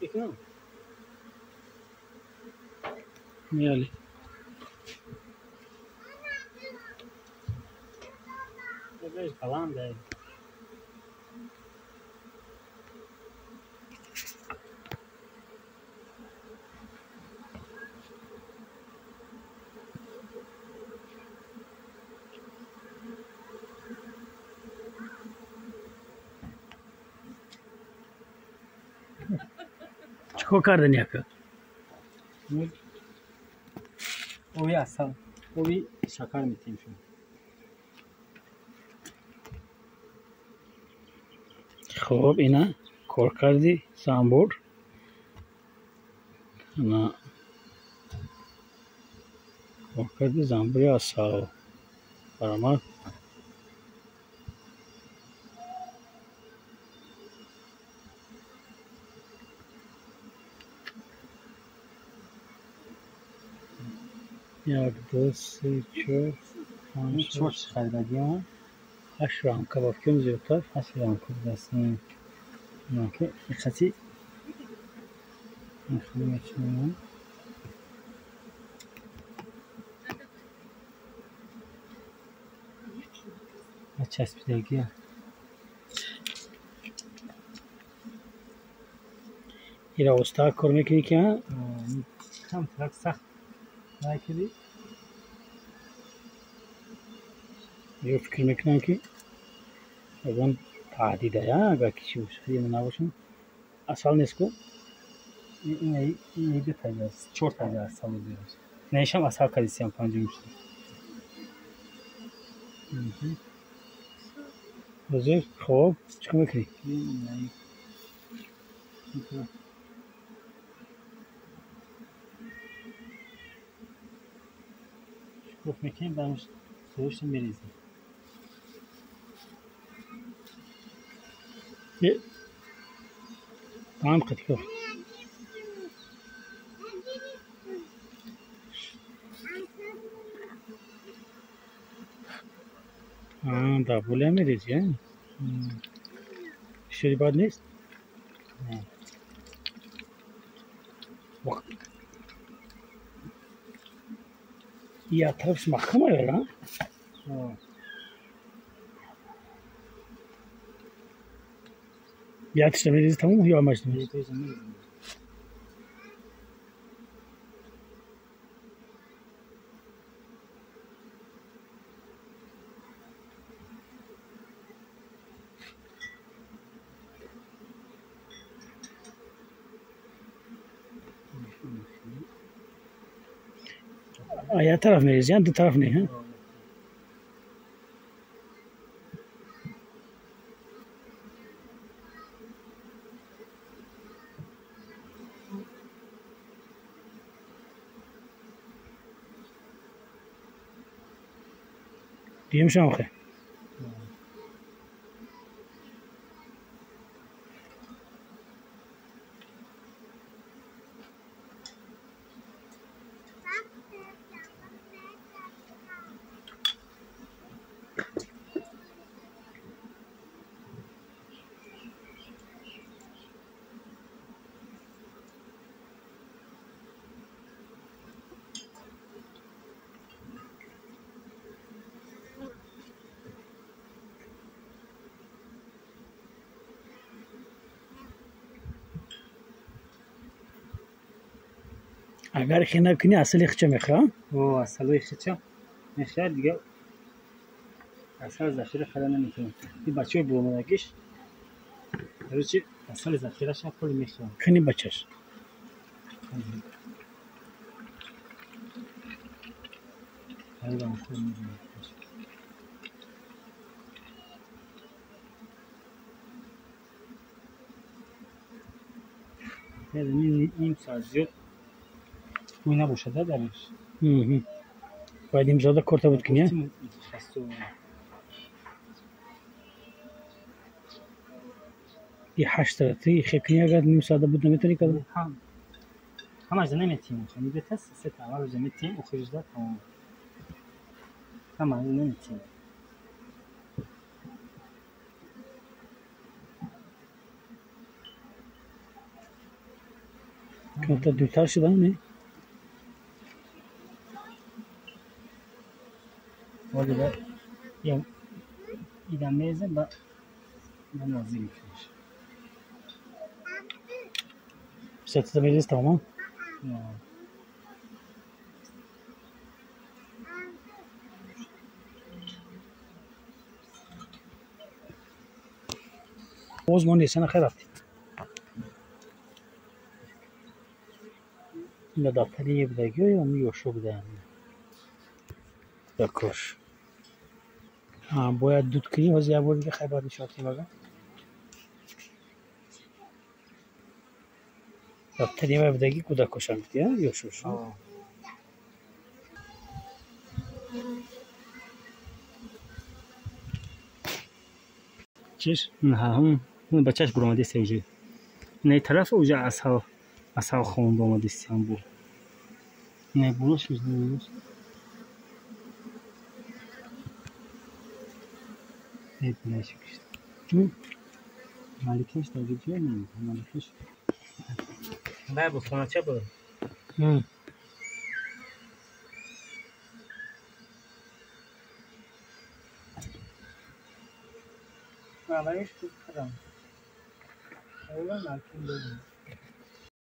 Бикунам. Меали. Баланд. Чикор кардани ака? Оби асал, оби шакар метиҳем шумо. Хоб, ина кор карди занбур. Ана кор карди занбури асал. Баромад. Як, ду, се, чор, панҷ, чор харидагиам. Ҳашт рамка ба фикрам зиёдтар. Ҳашт рамка будааст. Ки иқати мечунам. Часпидагия. Ира оста кор мекунӣ ки камтарак сахт накиди. Ё фикр мекунам ки ягон таҳдидая, агар ки чи бошад, ина набошам. Асал нест ку? Ин ду таҷа аст, чор таҷа асал зиёд. Наишам асал кадисиям панҷум шуд. Ҳозир хоб чӣ кор мекунӣ? Шукуф мекунем, баъд сӯяшро мерезем. Таам қатикор. Дар болия мерези, а? Бисёри бад нест? Як тарафш маҳкам аяра? Яктиша мерези тамом ё ҳамааш мерези? Як тараф мерези, ду тараф не? Дуюмшам охе. Агар хе накунӣ, асали хича мехӯра? О, асалои хича мехӯрад, дига асал захира карда наметавонад. Ин бачаҳои буромадагиш, короче, асали захираша пули мехӯрад. Кани бачаш? Ним соат зиёд бӯй набошад дараш. Бояд нимсоата корта буд кунӣ? И ҳаштара ти хе кунӣ, агар нимсоата буд наметавонӣ карда? Ҳамаашда наметиҳем. Дета сета аввалашда метиҳем, охирашда тамом. Ҳамаашда наметиҳем. Камтар дуртар шуда, не? Вале ба ям идам мезем ба наздик мекуниш. 50 милис тамом? Боз мо несана хай рафтем. Ина дафтари будагиё ё ёшо будаям? Дакош. Бояд дуд кунӣ, ҳозир як бор дига хай баъд нишон кунем ага. Дафтари вай будаги кӯдакошам буди, ёшош. Чиш? Ҳа, бачаш буромадист уже. Не тараф уже асал асал хонда омадист ҳам бу. Не булош не. Не булош. Маликаш дар ҷо не, маликаш. Бай бу хонача бу. Алайш тут храм. Ола наркин додим.